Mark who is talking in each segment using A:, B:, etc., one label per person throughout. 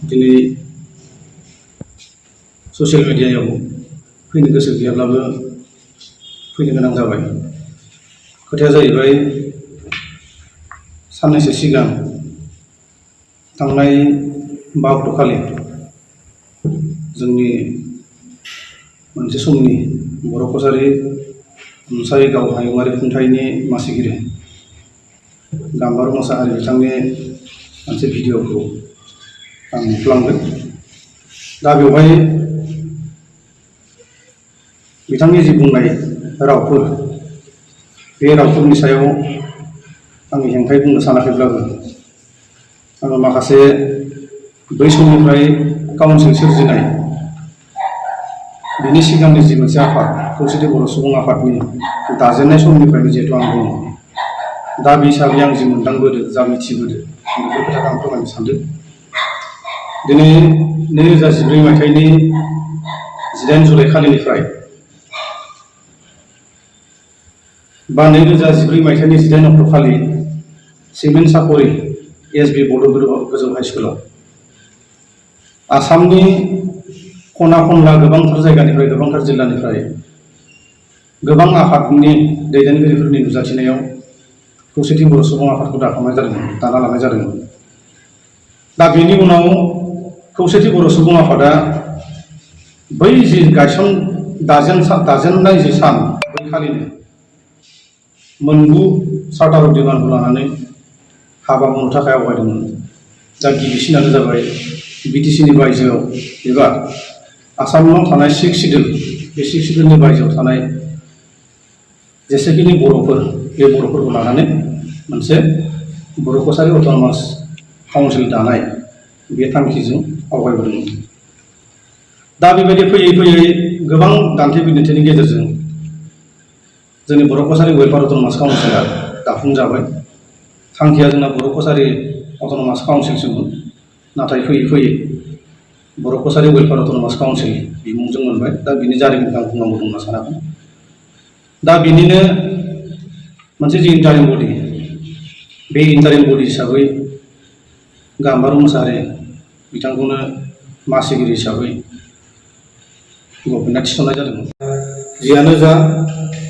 A: दिनै ससियेल मिडियायाव फैनो गोसो गैयाब्लाबो फैनो गोनां जाबाय। खोथाया जाहैबाय साननैसो सिगां थांनाय 5 अक्ट'खालि जोंनि मोनसे समनि बर' कसारी मुसारिगाव हायुङारि खुंथायनि मासिगिरि गाम्बारु मोसाहारि बिथांनि मोनसे भिडिअखौ आं नुफ्लांदों। दा बेवहाय बिथांनि जि बुंनाय रावफोर बे रावफोरनि सायाव आंनि हेंथायै बुंनो सानाखैब्लाबो आङो माखासे बै समनिफ्राय काउन्सिल सोरजिनाय बिनि सिगांनि जि मोनसे आफाद खौसेथि बर' सुबुं आफादनि दाजेननाय समनिफ्रायनो जिहेतु आं दङ, दा बे हिसाबै आं जि मोनदांबोदों जा मिथिबोदों बेफोर खोथाखौ आं फोरमायनो सानदों। दिनै 2014 मायथाइनि 18 जुलाइ खालिनिफ्राय बा 2014 मायथाइनि 18 अक्ट'खालि सिमेन्ट सापरि एसबि बड' गोजौ हाइस्कुलाव आसामनि खना खनला गोबांथार जायगानिफ्राय गोबांथार जिल्लानिफ्राय गोबां आफादनि दैदेनगिरिफोरनि नुजाथिनायाव खौसेथि बर' सुबुं आफादखौ दाना लानाय जादोंमोन। दा बेनि उनाव खौसेथि बर' सुबुं आफादा बै जि दाजेननाय जि सान बै खालिनो 9 चार्टार अफ डिमान्डखौ लानानै हाबा मावनो थाखाय आवगायदोंमोन। दा गिबिसिनानो जाबाय बिटिसिनि बायजोआव एबा आसामाव थानाय 6 सिडुल, बे 6 सिडुलनि बायजोआव थानाय जेसेखिनि बर'फोर बे बर'फोरखौ लानानै मोनसे बर' कसारी अट'नमास काउन्सिल दानाय बे थांखिजों आवगायबोदोंमोन। दा बेबायदि फैयै फैयै गोबां दान्थे बिदान्थेनि गेजेरजों जोंनि बर' कसारी वेलफेयार अट'नमास काउन्सिला दाफुंजाबाय। थांखिया जोंना बर' कसारी अट'नमास काउन्सिलसोमोन, नाथाय फैयै फैयै बर' कसारी वेलफेयार अट'नमास काउन्सिल बिमुंजों मोनबाय। दा बिनि जारिमिनखौ आं बुंनांगौ दं होनना सानाखै। दा बिनिनो मोनसे जि इन्टारिम बडि, बे इन्टारिम बडि हिसाबै गाम्बारु मोसाहारि बिथांखौनो मासिगिरि हिसाबै गभर्नमेन्टआ थिसननाय जादोंमोन। जियानो जा,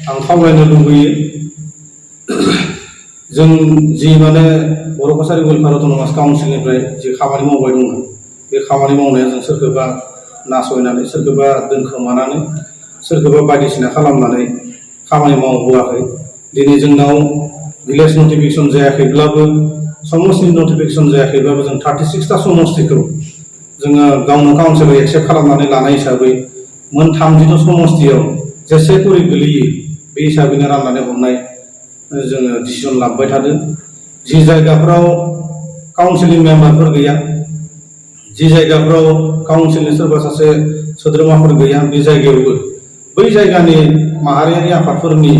A: आं खावलायनो लुबैयो जों जि बर' कसारी वेलफेयार अट'नमास काउन्सिलनिफ्राय जि खामानि मावबाय दङ, बे खामानि मावनाया जों सोरखौबा नासयनानै, सोरखौबा दोनखोमानानै, सोरखौबा बायदिसिना खालामनानै खामानि मावबोआखै। दिनै जोंनाव भिलेज नटिफिकेसन जायाखैब्लाबो, समस्तिनि नटिफिकेसन जायाखैब्लाबो जों 36टा समस्तिखौ जोङो गावनो काउन्सिलाव एक्सेप्ट खालामनानै लानाय हिसाबै मोन 30 समस्तियाव जेसे करि गोलैयो बे हिसाबैनो राननानै हरनाय जोङो डिसिसन लाबोबाय थादों। जि जायगाफ्राव काउन्सिलनि मेम्बारफोर गैया, जि जायगाफ्राव काउन्सिलनि सोरबा सासे सोद्रोमाफोर गैया, बे जायगायावबो बै जायगानि माहारियारि आफादफोरनि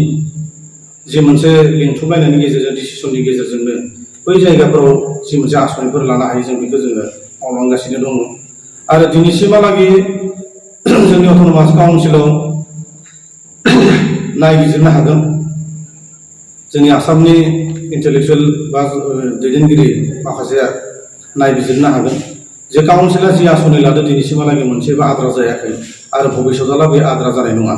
A: जि मोनसे लिंथुमलायनायनि गेजेरजों डिसिसननि गेजेरजोंनो बै जायगाफोराव जि मोनसे आसनिफोर लानो हायो, जों बेखौ जोङो मावलांगासिनो दङ। आरो दिनैसिमहालागै जोंनि अट'नमास काउन्सिलाव नायबिजिरनो हागोन जोंनि आसामनि इन्टेलेक्सुयेल बा दैदेनगिरि माखासेया नायबिजिरनो हागोन जे काउन्सिला जि आसनि लादों दिनैसिमहालागै मोनसेबो आद्रा जायाखै आरो भबिष्यतआव बे आद्रा जानाय नङा।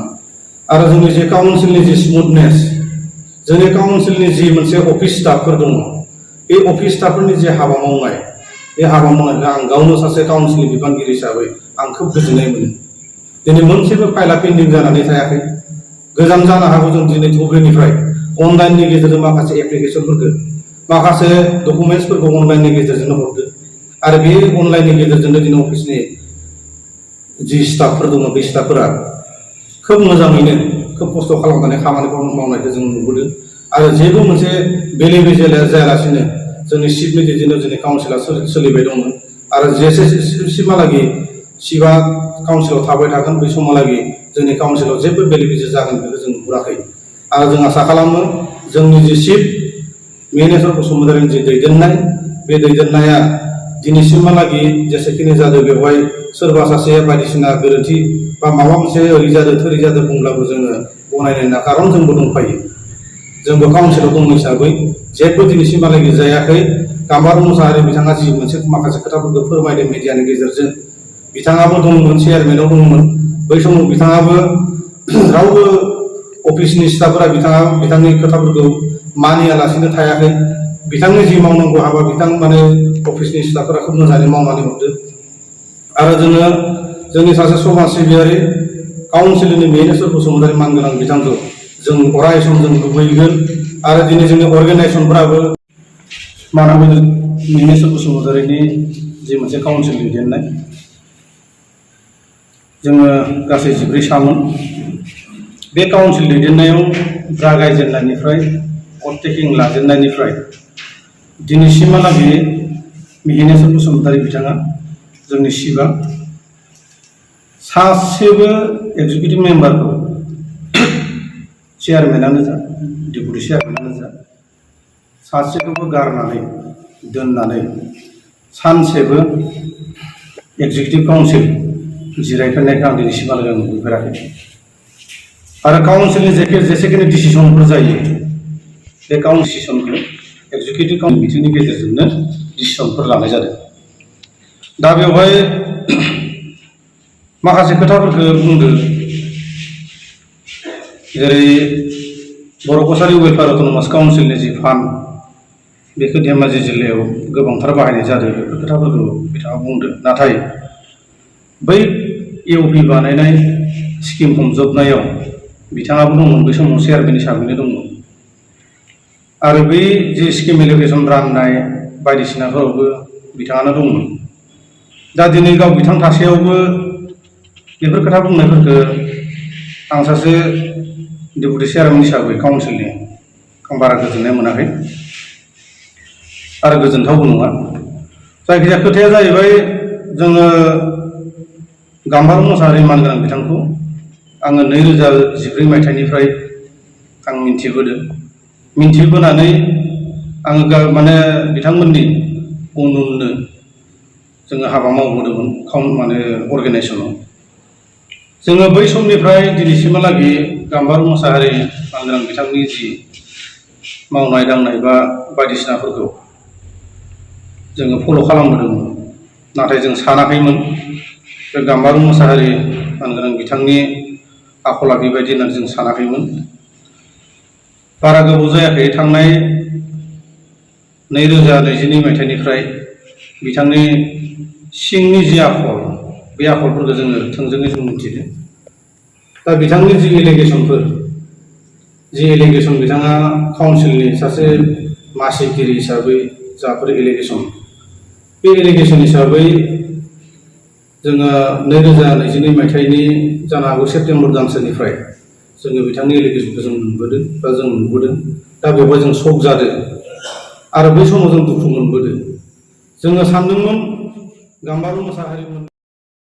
A: आरो जोंनि जे काउन्सिलनि जि स्मुथनेस, जोंनि काउन्सिलनि जि मोनसे अफिस स्टाफफोर दङ, बे अफिस स्टाफफोरनि जे हाबा मावनाय, बे हाबा मावनायखौ आं गावनो सासे काउन्सिलनि बिबानगिरि हिसाबै आं खोब गोजोननाय मोनो। दिनै मोनसेबो फाइला पेन्डिं जानानै थायाखै। गोजान जानो हागौ जों दिनै धुब्रीनिफ्राय अनलाइननि गेजेरजों माखासे एप्लिकेसनफोरखौ, माखासे डकुमेन्टसफोरखौ अनलाइननि गेजेरजोंनो हरदो आरो बे अनलाइननि गेजेरजोंनो दिनै अफिसनि जि स्टाफफोर दङ, बे स्टाफफोरा खोब मोजाङैनो खोब खस्थ' खालामनानै खामानिखौ मावनायखौ जों नुबोदों। आरो जेबो मोनसे बेले बेजे जायालासिनो जोंनि चिफनि दैदेननायाव जोंनि काउन्सिला सोलिबाय दङ। आरो जेसेसिमहालागै चिफआ काउन्सिलाव थाबाय थागोन, बै समहालागै जोंनि काउन्सिलाव जेबो बेले बेजे जागोन बेखौ जों नुहुराखै। आरो जों आसा खालामो जोंनि जि चिफ मेनेजार बसुमतारिनि जि दैदेननाय, बे दैदेननाया दिनैसिमहालागै जेसेखिनि जादों बेवहाय सोरबा सासे बायदिसिना गोरोन्थि बा माबा मोनसे ओरै जादों थोरै जादों बुंब्लाबो जोङो गनायनायना, खारन जोंबो दंफायो, जोंबो काउन्सिलाव दङ हिसाबै जेबो दिनैसिमहालागै जायाखै। गाम्बारु मुसाहारि बिथाङा जि मोनसे माखासे खोथाफोरखौ फोरमायदों मिडियानि गेजेरजों, बिथाङाबो दंमोन, चेयारमेनाव दंमोन। बै समाव बिथाङाबो रावबो अफिसनि स्टाफफोरा बिथांनि खोथाफोरखौ मानियालासिनो थायाखै। बिथांनि जि मावनांगौ हाबा बिथां माने अफिसनि स्टाफफोरा खोब मोजाङै मावनानै हरदों। आरो जोंनि सासे समाज सिबियारि काउन्सिलनि मिनेश्वर बसुमतारी मानगोनां बिथांखौ जों अराय सम जों लुबैगोन। आरो दिनै जोंनि अर्गेनाइजेसनफोराबो मानगोनां मिनेश्वर बसुमतारीनि जि मोनसे काउन्सिल दैदेननाय, जोङो गासै 14 सामोन। बे काउन्सिल दैदेननायाव जागायजेननायनिफ्राय भट टेकिं लाजेननायनिफ्राय दिनैसिमहालागै मिनेश्वर बसुमतारी बिथाङा जोंनि सिबा सासेबो एक्जिकिउटिभ मेम्बारखौ चेयारमेनानो जा डेपुटि चेयारमेनानो जा सासेखौबो गारनानै दोननानै सानसेबो एक्जिकिउटिभ काउन्सिल जिरायफेरनायखौ आं दिनैसिमहालागै नुफेराखै। आरो काउन्सिलनि जेसेखिनि डिसिसनफोर जायो, बे काउन्सिल डिसिसनखौ एक्जिकिउटिभ काउन्सिल मिटिंनि गेजेरजोंनो डिसिसनफोर लानाय जादों। दा बेवहाय माखासे खोथाफोरखौ बुंदों, जेरै बर' कसारि वेलफेयार अट'नमास काउन्सिलनि जि फान्ड, बेखौ धेमाजि जिल्लायाव गोबांथार बाहायनाय जादों, बेफोर खोथाफोरखौ बिथाङा बुंदों। नाथाय बै इउपि बानायनाय स्किम हमजोबनायाव बिथाङाबो दंमोन, बै समाव चेयारमेन हिसाबैनो दंमोन। आरो बै जि स्किम एलोकेसन राननाय बायदिसिनाफोरावबो बिथाङानो दंमोन। दा दिनै गाव बिथां थासेयावबो बेफोर खोथा बुंनायफोरखौ आं सासे डेपुटि चेयारमेन हिसाबै काउन्सिलनि आं बारा गोजोननाय मोनाखै आरो गोजोनथावबो नङा। जायखिजाया खोथाया जाहैबाय, जोङो गाम्बारु मुसाहारि मानगोनां बिथांखौ आङो 2014 मायथाइनिफ्राय आं मिन्थिबोनानै आङो माने बिथांमोननि उन उननो जोङो हाबा मावबोदोंमोन अर्गेनाइजेसनाव। जोङो बै समनिफ्राय दिनैसिमहालागै गाम्बारु मुसाहारि मानगोनां बिथांनि जि मावनाय दांनाय बा बायदिसिनाफोरखौ जोङो फल' खालामबोदोंमोन। नाथाय जों सानाखैमोन बे गाम्बारु मुसाहारि मानगोनां बिथांनि आखला बेबायदि होननानै जों सानाखैमोन। बारा गोबाव जायाखै, थांनाय 2022 मायथाइनिफ्राय बिथांनि सिंनि जि आखल, बे आखलफोरखौ जोङो थोंजोङै जों मिथिदों। दा बिथांनि जि एलिगेसन बिथाङा काउन्सिलनि सासे मासिगिरि हिसाबै जाफोर एलिगेसन, बे एलिगेसन हिसाबै जोङो 2022 मायथाइनि जानो हागौ सेप्तेम्बर दानसोनिफ्राय जोङो बिथांनि एलिगेसनखौ जों मोनबोदों बा जों नुबोदों। दा बेवहाय जों शक जादों आरो बै समाव जों दुखु मोनबोदों। जोङो सानदोंमोन गाम्बारु मुसाहारिमोन